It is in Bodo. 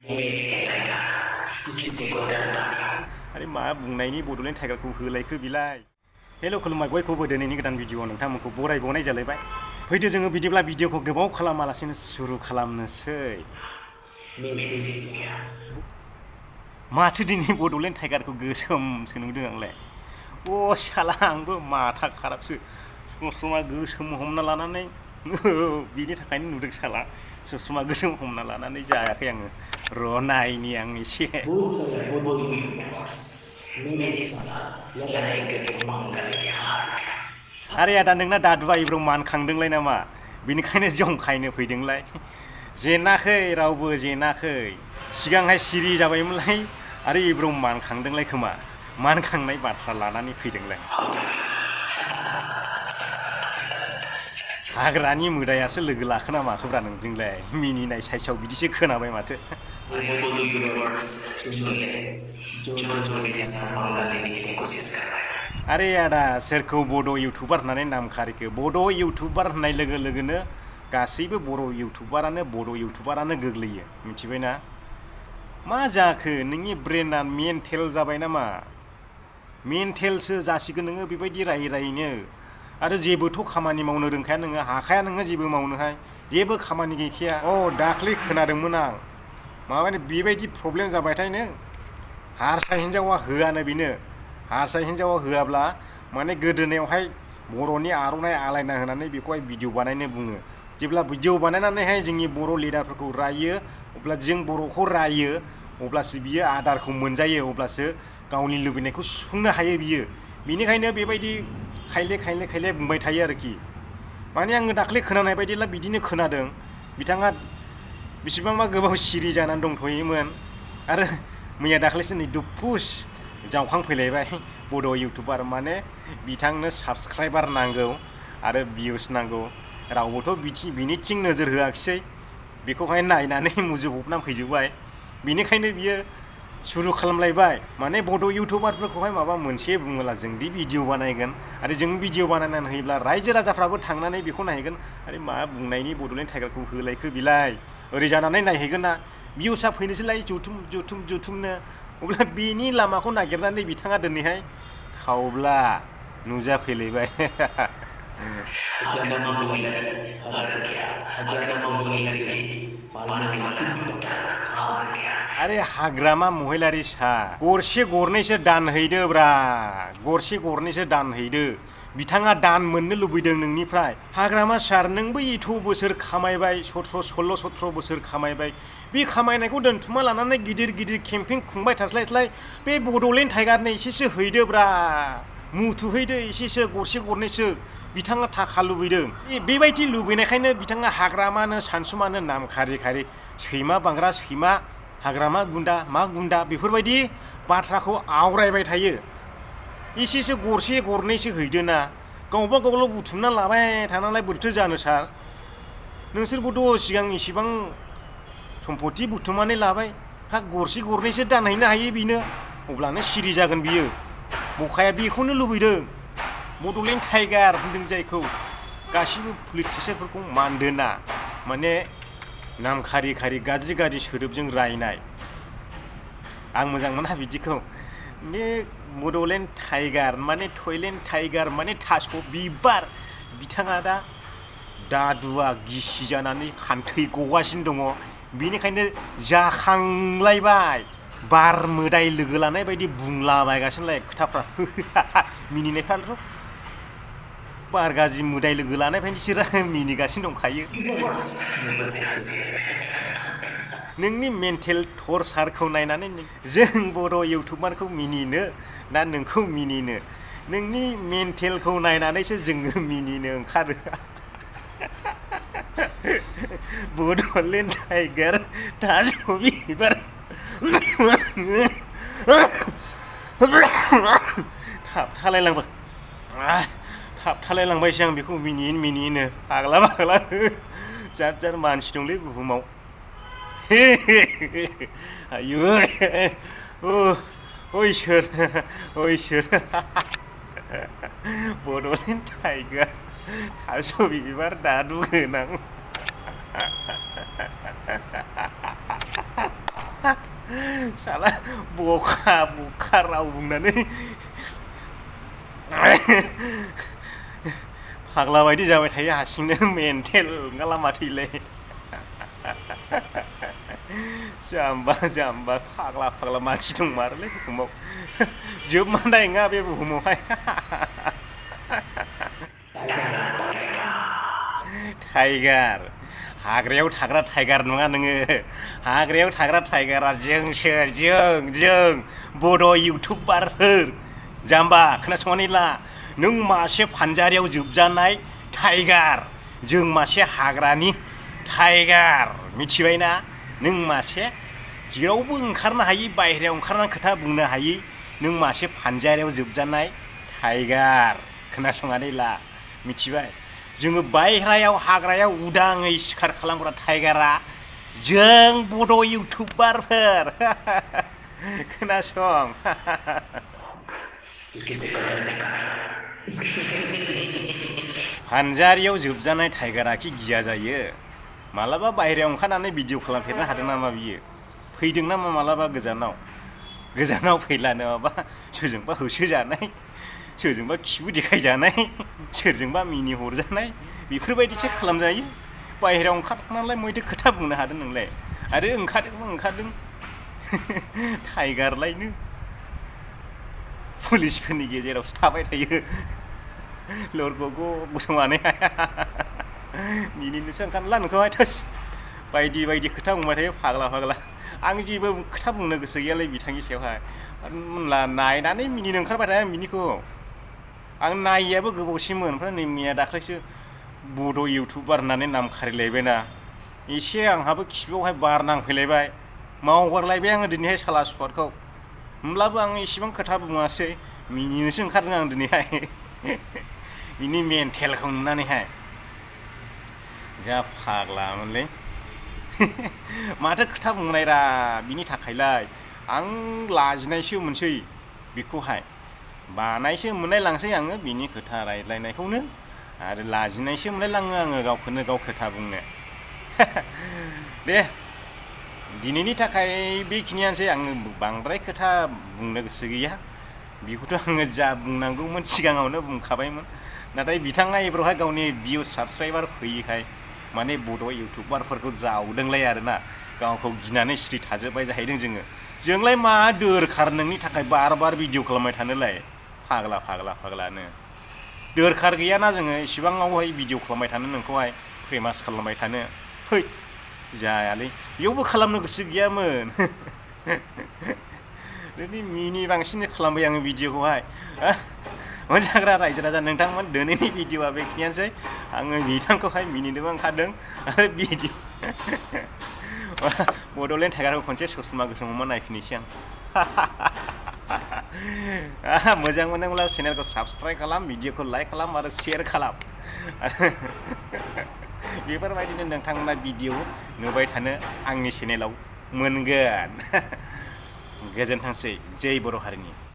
आरे मा बुंनायनि बड'लेण्ड टाइगारखौ होलायखो बिलाय हेल' खुलुमबाय बयखौबो दिनैनि गोदान भिडिअ'आव नोंथांमोनखौ बरायबावनाय जालायबाय फैदो जोङो बिदिब्ला भिडिअ'खौ गोबाव खालामालासेनो सुरु खालामनोसै माथो दिनै बड'लेण्ड टाइगारखौ गोसोमसो नुदों आंलाय अ साला आंबो माथा खाराबसो ससमा गोसोम हमना लानानै बिनि थाखायनो नुदों साला ससमा गोसोम हमना लानानै जायाखै आङो र' नायनि आं एसे आरे आदा नोंना दादुआ इब्राव मानखांदोंलाय नामा बिनिखायनो जंखायनो फैदोंलाय जेनाखै रावबो जेनाखै सिगांहाय सिरि जाबायमोनलाय आरो इब्राव मानखांदोंलाय खोमा मानखांनाय बाथ्रा लानानै फैदोंलाय हाग्रानि मोदायासो लोगो लाखोना माखोब्रा नोंजोंलाय मिनिनाय साइसाव बिदिसो खोनाबाय माथो आरे आदा सोरखौ बड' इउटुबार होननानै नाम खारिखो बड' इउटुबार होननाय लोगो लोगोनो गासैबो बर' इउटुबारानो गोग्लैयो मिथिबायना मा जाखो नोंनि ब्रेना मेन्टेल जाबाय नामा मेन्टेलसो जासिगोन नोङो बेबायदि रायै रायैनो आरो जेबोथ' खामानि मावनो रोंखाया नोङो हाखाया नोङो जेबो मावनोहाय जेबो खामानि गैखाया दाख्लै खोनादोंमोन आं माबानि बेबायदि प्रब्लेम जाबायथायनो हारसा हिन्जावा होआनो बेनो हारसा हिन्जावा होआब्ला माने गोदोनायावहाय बर'नि आर'नाइ आलायना होनानै बेखौहाय भिडिअ बानायनो बुङो जेब्ला भिडिअ बानायनानैहाय जोंनि बर' लिडारफोरखौ रायो अब्ला जों बर'खौ रायो अब्लासो बियो आदारखौ मोनजायो अब्लासो गावनि लुबैनायखौ सुफुंनो हायो बियो बेनिखायनो बेबायदि खायले बुंबाय थायो आरोखि माने आङो दाख्लै खोनानाय बायदिब्ला बिदिनो खोनादों बिथाङा बेसेबांबा गोबाव सिरि जानानै दंथ'योमोन आरो मैया दाख्लैसो नै दुफुस जावखांफैलायबाय बड' इउटुबार माने बिथांनो साबसक्राइबार नांगौ आरो भिउस नांगौ रावबोथ' बिनिथिं नोजोर होआखिसै बेखौहाय नायनानै मुजुबनानै फैजोबबाय बेनिखायनो बियो सुरु खालामलायबाय माने बड' इउटुबारफोरखौहाय माबा मोनसे बुङोब्ला जोंदि भिडिअ बानायगोन आरो जों भिडिअ बानायनानै होयोब्ला रायजो राजाफ्राबो थांनानै बेखौ नायहैगोन आरो मा बुंनायनि बड'लेण्ड टाइगारखौ होलायखो बिलाय ओरै जानानै नायहैगोन ना भिउसआ फैनोसैलाय जुथुमनो अब्ला बेनि लामाखौ नागिरनानै बिथाङा दिनैहाय खावब्ला नुजाफैलायबाय आरे हाग्रामा महिलारि सा गरसे गरनैसो दान हैदोब्रा गरसे गरनैसो दान हैदो बिथाङा दान मोननो लुबैदों नोंनिफ्राय हाग्रामा सार नोंबो एथ' बोसोर खामायबाय 17 बोसोर खामायबाय बे खामायनायखौ दोनथुमा लानानै गिदिर केम्पिं खुंबाय थास्लाय बे बड'लेण्ड टाइगारनो एसेसो हैदोब्रा मुथु हैदो एसेसो गरसे गरनैसो बिथाङा थाखा लुबैदों बेबायदि लुबैनायखायनो बिथाङा हाग्रामानो सानसुमानो नाम खारि सैमा बांग्रा सैमा हाग्रामा गुन्दा मा गुन्दा बेफोरबायदि बाथ्राखौ आवरायबाय थायो एसेसो गरसे गरनैसो हैदोना गावबा गावल' बुथुमना लाबाय थानालाय बोरैथो जानो सार नोंसोरबोथ' सिगां इसिबां सम्पति बुथुमनानै लाबाय हा गरसे गरनैसो दानहैनो हायो बिनो अब्लानो सिरि जागोन बियो बखाया बेखौनो लुबैदों बड'लेण्ड टाइगार होनदों जायखौ गासिबो पलिटिसियानफोरखौ मानदोना माने नाम खारि गाज्रि सोदोबजों रायनाय आं मोजां मोना बिदिखौ बे बड'लेण्ड टाइगार माने टयलेण्ड टाइगार माने थास' बिबार बिथाङा दा दादुआ गिसि जानानै खान्थै गगासिनो दङ बेनिखायनो जाखांलायबाय बार मोदाय लोगो लानाय बायदि बुंलाबायगासिनोलाय खोथाफ्रा मिनिनायफ्राथ' बार गाज्रि मोदाय लोगो लानायनिफ्रायनो बिसोरो मिनिगासिनो दंखायो नोंनि मेन्टेल टर्चारखौ नायनानै जों बर' इउटुबारखौ मिनिनो ना नोंखौ मिनिनो नोंनि मेन्टेलखौ नायनानैसो जोङो मिनिनो ओंखारो बड'लेण्ड टाइगार थास' बिबार थाबथालायलांबायसो आं बेखौ मिनिनो फाग्ला जात मानसि दंलै बुहुमाव आयु ओइसोर बड'लेण्ड टाइगार थास' बिबार दादु गोनां साला बखा राव बुंनानै फाग्ला बायदि जाबाय थायो हारसिंनो मेन्टेल ओंखारला माथोलै जाम्बा फाग्ला मानसि दंमारोलै बुहुमाव जोबमारनाय नङा बे बुहुमावहाय टाइगार हाग्रायाव थाग्रा टाइगार नङा नोङो हाग्रायाव थाग्रा टाइगारा जों बड' इउटुबारफोर जाम्बा खोनासंनानै ला नों मासे फानजारियाव जोबजानाय टाइगार जों मासे हाग्रानि टाइगार मिथिबायना नों मासे जेरावबो ओंखारनो हायि बायहेरायाव ओंखारनानै खोथा बुंनो हायि नों मासे फानजारियाव जोबजानाय टाइगार खोनासंनानै ला मिथिबाय जोङो बायहेरायाव हाग्रायाव उदाङै सिखार खालामग्रा टाइगारा जों बड' इउटुबारफोर खोनासं फानजारियाव जोबजानाय टाइगारा कि गिया जायो मालाबा बायहेरायाव ओंखारनानै भिडिअ खालामफेरनो हादों नामा बियो फैदों नामा मालाबा गोजानाव फैला नङाबा सोरजोंबा होसोजानाय सोरजोंबा खिबु देखायजानाय सोरजोंबा मिनि हरजानाय बेफोरबायदिसो खालामजायो बायहेरायाव ओंखारनानैलाय मैथो खोथा बुंनो हादों नोंलाय आरो ओंखारदों टाइगारलायनो पुलिसफोरनि गेजेरावसो थाबाय थायो लरग'ग' गसंनानै मिनिनोसो ओंखारला नोंखौहाय थोस बायदि खोथा बुंबाय थायो फाग्ला आं जेबो खोथा बुंनो गोसो गैयालै बिथांनि सायावहाय मोनला नायनानै मिनिनो ओंखारबाय थायो बिनिखौ आं नायैयाबो गोबावसिनमोन ओमफ्राय नै मैया दाख्लैसो बड' इउटुबार होननानै नाम खारिलायबायना एसे आंहाबो खिबुआवहाय बार नांफैलायबाय मावगारलायबाय आङो दिनैहाय साला सुवादखौ होमब्लाबो आं इसेबां खोथा बुङासै मिनिनोसो ओंखारदों आं दिनैहाय बिनि मेन्टेलखौ नुनानैहाय जा फाग्लामोनलै माथो खोथा बुंनायरा बिनि थाखायलाय आं लाजिनायसो मोनसै बेखौहाय बानायसो मोनलाय लांसै आङो बिनि खोथा रायज्लायनायखौनो आरो लाजिनायसो मोनलाय लाङो आङो गावखौनो गाव खोथा बुंनो दे दिनैनि थाखाय बेखिनियानोसै आङो बांद्राय खोथा बुंनो गोसो गैया बेखौथ' आङो जा बुंनांगौमोन सिगाङावनो बुंखाबायमोन नाथाय बिथाङा एबारावहाय गावनि भिउस साबसक्राइबार फैयैखाय माने बड' इउटुबारफोरखौ जावदोंलाय आरोना गावखौ गिनानै सिरि थाजोब्बाय जाहैदों जोंलाय मा दोरखार नोंनि थाखाय बार भिडिअ खालामबाय थानोलाय फाग्लानो दोरखार गैयाना जोङो इसिबाङावहाय भिडिअ खालामबाय थानो नोंखौहाय फेमास खालामबाय थानो फै जायालै बेयावबो खालामनो गोसो गैयामोन मिनि बांसिन खालामबाय आङो भिडिअखौहाय मोजांग्रा रायजो राजा नोंथांमोन दिनैनि भिडिअआ बेखिनियानोसै आङो बिथांखौहाय मिनिनोबो ओंखारदों आरो भिडिअ बड'लेण्ड टाइगारखौ खनसे ससमा गोसोमोन नायफिननोसै आं मोजां मोनदोंब्ला चेनेलखौ साबसक्राइब खालाम भिडिअखौ लाइक खालाम आरो शेयार खालाम बेफोरबायदिनो नोंथांमोना भिडिअ नुबाय थानो आंनि चेनेलाव मोनगोन गोजोनथोंसै जै बर' हारिनि